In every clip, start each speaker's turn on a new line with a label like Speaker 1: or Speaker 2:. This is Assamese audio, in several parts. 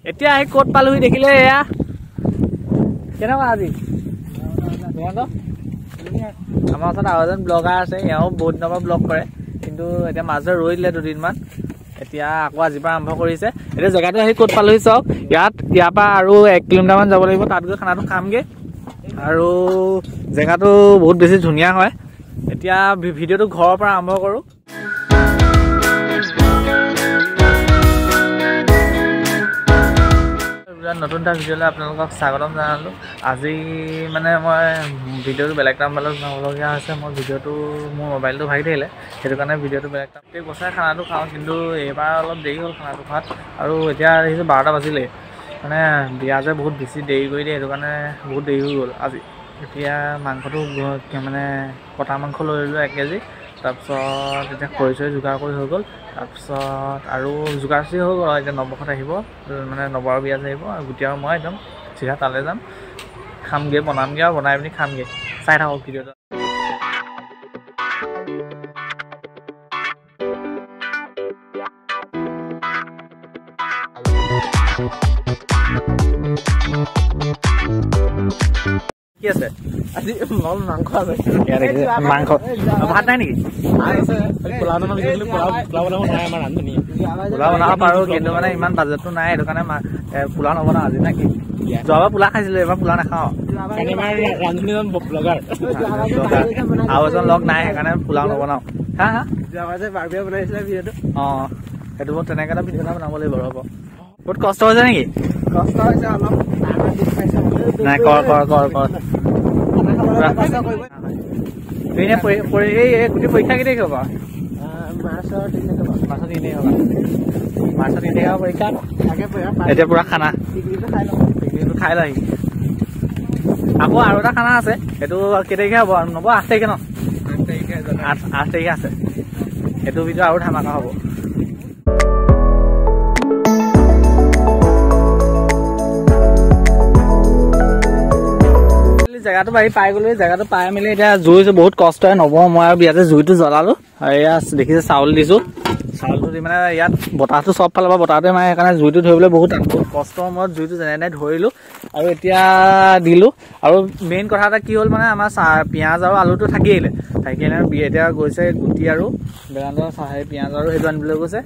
Speaker 1: এতিয়া আহি ক'ত পালোহি দেখিলে এয়া কেনেকুৱা আজি আমাৰ ওচৰত আৰু এজন ব্লগাৰ আছে, এওঁ বহুত দিনৰ পৰা ব্লগ কৰে, কিন্তু এতিয়া মাজতে ৰৈ দিলে দুদিনমান, এতিয়া আকৌ আজিৰ পৰা আৰম্ভ কৰিছে। এতিয়া জেগাটো আহি ক'ত পালোহি চাওক, ইয়াৰ পৰা আৰু 1 কিলোমিটাৰমান যাব লাগিব, তাত গৈ খানাটো খামগৈ। আৰু জেগাটো বহুত বেছি ধুনীয়া হয়। এতিয়া ভিডিঅ'টো ঘৰৰ পৰা আৰম্ভ কৰোঁ। নতুন এটা ভিডিঅ'লৈ আপোনালোকক স্বাগতম জনালোঁ। আজি মানে মই ভিডিঅ'টো বেলেগ এটা মোবাইলত বনাবলগীয়া হৈছে। মই ভিডিঅ'টো মোৰ মোবাইলটো ভাগি থাকিলে, সেইটো কাৰণে ভিডিঅ'টো বেলেগ এটা। প্ৰত্যেক বছৰে খানাটো খাওঁ, কিন্তু এইবাৰ অলপ দেৰি হ'ল খানাটো খোৱাত। আৰু এতিয়া দেখিছোঁ 12টা বাজিলেই, মানে বিয়াজে বহুত বেছি দেৰি কৰি দিয়ে, সেইটো কাৰণে বহুত দেৰি হৈ গ'ল আজি। এতিয়া মাংসটো মানে কটা মাংস লৈ ল'লোঁ 1 কেজি, তাৰপিছত এতিয়া খৰি চৰি যোগাৰ কৰি হৈ গ'ল। তাৰপিছত আৰু যোগাৰ চৰি হৈ গ'ল। এতিয়া নৱখত আহিব, মানে নৱ আৰু বিয়াজ আহিব, আৰু গুটি আৰু মই একদম চিধা তালৈ যাম, খামগৈ, বনামগৈ আৰু বনাই পিনি খামগৈ। চাই থাকক ভিডিঅ'টো। কি আছে
Speaker 2: আজি? মাংস আছে,
Speaker 1: মাংস ভাত নাই নেকি? পোলাও বনাব পাৰোঁ, কিন্তু মানে ইমান বাজেটটো নাই, সেইটো কাৰণে পোলাও নবনাওঁ আজি। নে কি? যোৱাবাৰ পোলা খাইছিলো, এইবাৰ পোলা নাখাওঁ। আৰু এজন লগ নাই, সেইকাৰণে পোলাও নবনাওঁ। হা হা, অঁ, সেইটো তেনেকে এটা ভিডিঅ' এটা বনাব লাগিব। ৰ'ব, বহুত কষ্ট হৈছে নেকি?
Speaker 2: কষ্ট হৈছে অলপ।
Speaker 1: নাই, কৰ কৰ কৰ কৰ। এই গোটেই পৰীক্ষা কেই তাৰিখে হ'ব?
Speaker 2: মাৰ্চৰ 3 তাৰিখে
Speaker 1: হ'ব। মাৰ্চৰ 3 তাৰিখে পৰীক্ষা। এতিয়া পুৰা খানা পিকনিকটো খাই লওঁ। আকৌ আৰু এটা খানা আছে, সেইটো কেই তাৰিখে হ'ব? নব 8 তাৰিখে ন? 8 তাৰিখে আছে। সেইটো ভিডিঅ' আৰু ধামাকা হ'ব। জেগাটো আহি পাই গ'লো। জেগাটো পাই মেলি এতিয়া জুই বহুত কষ্ট হয়। নৱ মই আৰু বিয়াতে জুইটো জ্বলালো। এয়া দেখিছে চাউল দিছো, চাউলটো দি মানে ইয়াত বতাহটো চব ফালৰ পৰা বতাহটোৱে মাৰে, সেইকাৰণে জুইটো ধৰিবলৈ বহুত কষ্টৰ মূৰত জুইটো যেনে তেনে ধৰিলো আৰু এতিয়া দিলো। আৰু মেইন কথা এটা কি হ'ল, মানে আমাৰ পিঁয়াজ আৰু আলুটো থাকি আহিলে, থাকি আহিলে এতিয়া গৈছে গুটি আৰু বেদান্ত পিঁয়াজ আৰু সেইটো আনিবলৈ গৈছে,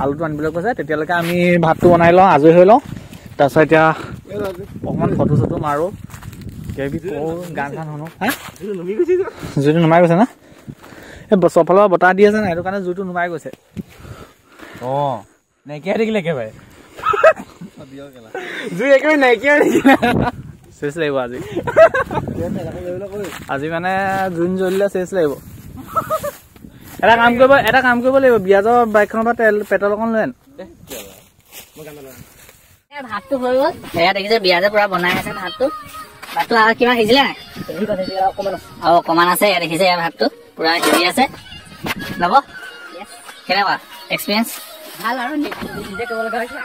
Speaker 1: আলুটো আনিবলৈ গৈছে। তেতিয়ালৈকে আমি ভাতটো বনাই লওঁ, আজৰি হৈ লওঁ। তাৰপিছত এতিয়া অকণমান ফটো চটো মাৰোঁ, গান চান শুনো। হা, জুইটো নুমাই গৈছে না? এই চবফালৰ পৰা বতাহ দি আছে না, সেইটো কাৰণে জুইটো নুমাই গৈছে।
Speaker 2: অঁ, নাইকিয়া থাকিলে একেবাৰে জুই একেবাৰে নাইকিয়া থাকিলে
Speaker 1: চেচ লাগিব আজি। আজি মানে জুই জ্বলিলে চেচ লাগিব। এটা কাম কৰিব লাগিব, বিয়াজৰ বাইকখনৰ পৰা তেল পেট্ৰল অকণ লৈ আন।
Speaker 3: ভাতটো হৈ গ'ল। এয়া দেখিছে বিয়াজে পুৰা বনাই আছে ভাতটো। ভাতটো আৰু কিমান সিজিলে নাই? আৰু অকণমান আছে। এয়া দেখিছে, এয়া ভাতটো পুৰা সিজি আছে। ল'ব কেনেকুৱা এক্সপিৰিয়েঞ্চ?
Speaker 4: ভাল আৰু নিজে কৰিব লগা হৈছে।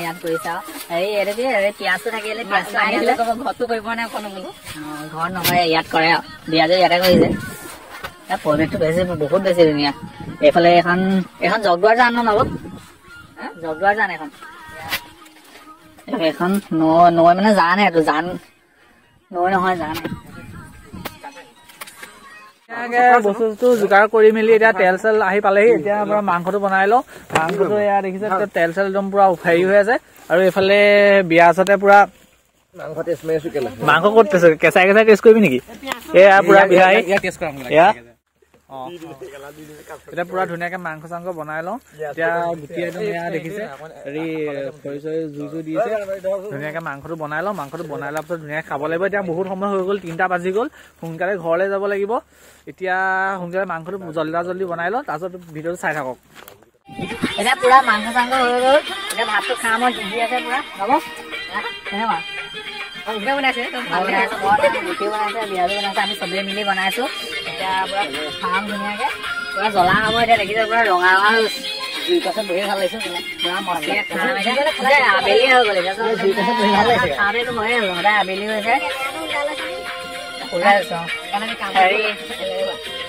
Speaker 3: ইয়াত কৰিছা হেৰি, এইটো কি, পিঁয়াজটো থাকিলে পিঁয়াজটো
Speaker 4: ঘৰতো কৰিব নাই বোলো।
Speaker 3: ঘৰত নকৰে, ইয়াত কৰে আৰু। বিয়াজে ইয়াতে কৰিছে। পৰিৱেশটো বেছি, বহুত বেছি ধুনীয়া। এইফালে এখন জগদুৱাৰ যান ন নব? জগদুৱাৰ যান এখন। এখন নৈ মানে জান, এইটো জান নৈ নহয়, জান।
Speaker 1: বস্তুটো যোগাৰ কৰি মেলি এতিয়া তেল চেল আহি পালেহি। এতিয়া পুৰা মাংসটো বনাই লওঁ। মাংসটো এয়া দেখিছে, তেল চেল একদম পুৰা হেৰি হৈ আছে। আৰু এইফালে বিয়াজতে পুৰা মাংস ক'ত কেঁচাই কেঁচাই টেষ্ট কৰিবি নেকি? এয়া পুৰা বিলাহী, এয়া এতিয়া পুৰা ধুনীয়াকে মাংস চাংস বনাই লওঁ। এতিয়া গুটি একদম এয়া দেখিছে, হেৰি খৰি চৰি জুই জুই দিছে। ধুনীয়াকে মাংসটো বনাই লওঁ। মাংসটো বনাই লোৱাৰ পিছত ধুনীয়াকে খাব লাগিব। এতিয়া বহুত সময় হৈ গ'ল, 3টা বাজি গ'ল। সোনকালে ঘৰলৈ যাব লাগিব। এতিয়া সোনকালে মাংসটো জল্দি জল্দি বনাই লওঁ, তাৰপিছত ভিডিঅ'টো চাই থাকক।
Speaker 3: এতিয়া পুৰা মাংস চাংস হৈ গ'ল। এতিয়া ভাতটো খাম আৰু সিজি আছে পুৰা। হ'ব কেনেকুৱা বনাইছে? গুটিও বনাইছে, বিয়াজো বনাইছে, আমি চবেই মিলি বনাইছো। এতিয়া পুৰা খাম ধুনীয়াকে, পুৰা জ্বলা হ'ব। এতিয়া দেখিছে পুৰা ৰঙা ৰঙা হৈ গৈছে। জুই কাষত বহি ভাল লাগিছে, পুৰা মস্তিয়ে খাম। এতিয়া আবেলি হৈ গ'ল, এতিয়া খাওঁতেতো হয়ে গ'ল, সদায় আবেলি হৈছে। ওলাই আছো হেৰি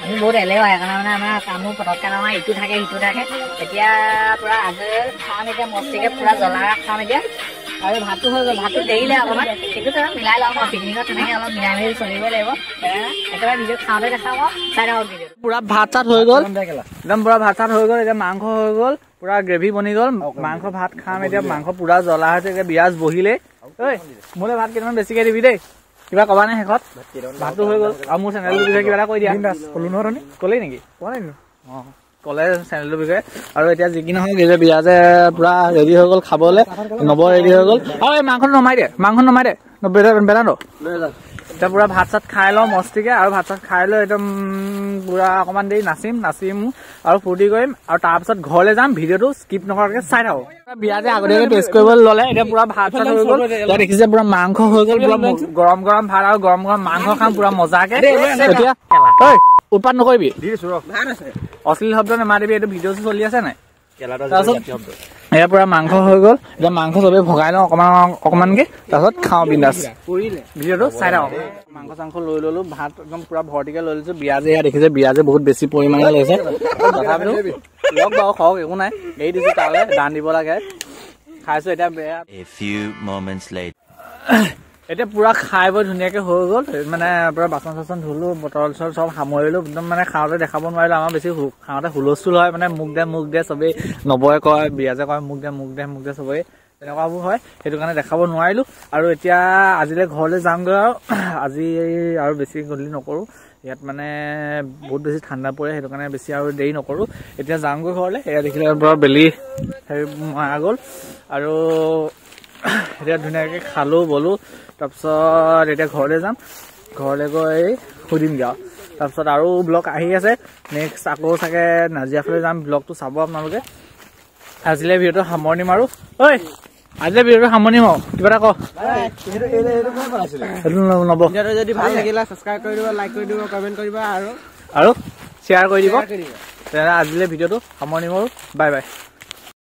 Speaker 3: আমি বহুত এলেহুৱা, সেইকাৰণে মানে আমাৰ কামো পটককৈ নহয়, ইটো থাকে সিটো থাকে। এতিয়া পূৰা আজৰি খাম, এতিয়া মস্তিকে পূৰা জ্বলা খাম এতিয়া। আৰু ভাতটো হৈ গ'ল, ভাতটো দেৰিলে অকণমান, কিন্তু তেনেকৈ মিলাই ল'ম আৰু পিকনিকত তেনেকৈ অলপ মিলাই মেলি চলিবই লাগিব। একেবাৰে ভিডিঅ' খাওঁতে দেখাব, চাই থাকক ভিডিঅ'।
Speaker 1: পূৰা ভাত চাত হৈ গ'ল, একদম পূৰা ভাত চাত হৈ গ'ল, এতিয়া মাংস হৈ গ'ল, পূৰা গ্ৰেভি বনি গ'ল, মাংস ভাত খাম এতিয়া। মাংস পূৰা জ্বলা হৈছে, এতিয়া বিৰাজ বহিলেই। ঐ মোলৈ ভাত কেইটামান বেছিকৈ দিবি দেই। কিবা ক'বা নে শেষত? ভাতটো হৈ গ'ল আৰু মোৰ চেনেলটোৰ বিষয়ে কিবা এটা কৈ দিয়া। ক'লেই নেকি? অঁ, ক'লে চেনেলটোৰ বিষয়ে। আৰু এতিয়া যি কি নহওক, এতিয়া বিৰাজে পূৰা ৰেডি হৈ গ'ল খাবলৈ, নৱ ৰেডি হৈ গ'ল। আৰু এই মাংসটো নমাই দে, মাংস নমাই দে বেদান্ত। এতিয়া পূৰা ভাত চাত খাই লওঁ মস্তিকে, আৰু ভাত চাত খাই লৈ একদম পূৰা অকণমান দেৰি নাচিম নাচিম আৰু ফূৰ্তি কৰিম, আৰু তাৰপিছত ঘৰলৈ যাম। ভিডিঅ'টো স্কিপ নকৰাকৈ চাই থাকোঁ। বিৰাজে আগতীয়াকৈ টেষ্ট কৰিবলৈ ল'লে। এতিয়া পূৰা ভাত চাত হৈ গ'ল, এতিয়া দেখিছে পূৰা মাংস হৈ গ'ল, পূৰা গৰম গৰম ভাত আৰু গৰম গৰম মাংস খাম পূৰা মজাকে। এতিয়া ঐ উৎপাত নকৰিবি, অশ্লীল শব্দ নামাতিবি, এইটো ভিডিঅ' চলি আছে নাই। তাৰপিছত এয়া পূৰা মাংস হৈ গ'ল, এতিয়া মাংস চবেই ভগাই লওঁ অকণমান অকণমানকে, তাৰপিছত খাওঁ বিন্দাছ। ভিডিঅ'টো চাই থাকক। মাংস চাংস লৈ ল'লো, ভাত একদম পূৰা ভৰ্তিকে লৈ লৈছোঁ। বিৰাজে এয়া দেখিছে, বিৰাজে বহুত বেছি পৰিমাণে লৈছে, তথাপিও লওক বাৰু খাওক, একো নাই, এৰি দিছোঁ তালৈ, দান দিব লাগে। খাইছোঁ এতিয়া বেয়া। এতিয়া পূৰা খাই বৈ ধুনীয়াকৈ হৈ গ'ল, মানে পূৰা বাচন চাচন ধুলোঁ, বটল চটল চব সামৰিলোঁ। একদম মানে খাওঁতে দেখাব নোৱাৰিলোঁ, আমাৰ বেছি খাওঁতে হুলস্থুল হয়, মানে মোক দে মোক দে চবেই, নৱই কয়, বিৰাজে কয় মোক দে মোক দে মোক দে চবেই, তেনেকুৱাবোৰ হয়, সেইটো কাৰণে দেখাব নোৱাৰিলোঁ। আৰু এতিয়া আজিলৈ ঘৰলৈ যামগৈ আৰু আজি আৰু বেছি গধূলি নকৰোঁ, ইয়াত মানে বহুত বেছি ঠাণ্ডা পৰে, সেইটো কাৰণে বেছি আৰু দেৰি নকৰোঁ। এতিয়া যামগৈ ঘৰলৈ। এয়া দেখিলে বৰ বেলি হেৰি মৰা গ'ল, আৰু এতিয়া ধুনীয়াকৈ খালোঁ বলোঁ, তাৰপিছত এতিয়া ঘৰলৈ যাম, ঘৰলৈ গৈ সুধিমগৈ আৰু। তাৰপিছত আৰু ব্লগ আহি আছে, নেক্সট আকৌ চাগে নাজিৰা ফালে যাম, ব্লগটো চাব আপোনালোকে। আজিলৈ ভিডিঅ'টো সামৰণি মাৰোঁ। ঐ আজিলৈ ভিডিঅ'টো সামৰণি মাৰোঁ, কিবা এটা ক। সেইটো নব
Speaker 2: যদি ভাল লাগিলে ছাবস্ক্ৰাইব কৰি দিব, লাইক কৰি দিব, কমেণ্ট কৰিব আৰু
Speaker 1: শ্বেয়াৰ কৰি দিব। তেনেহ'লে আজিলৈ ভিডিঅ'টো সামৰণি মাৰোঁ, বাই বাই।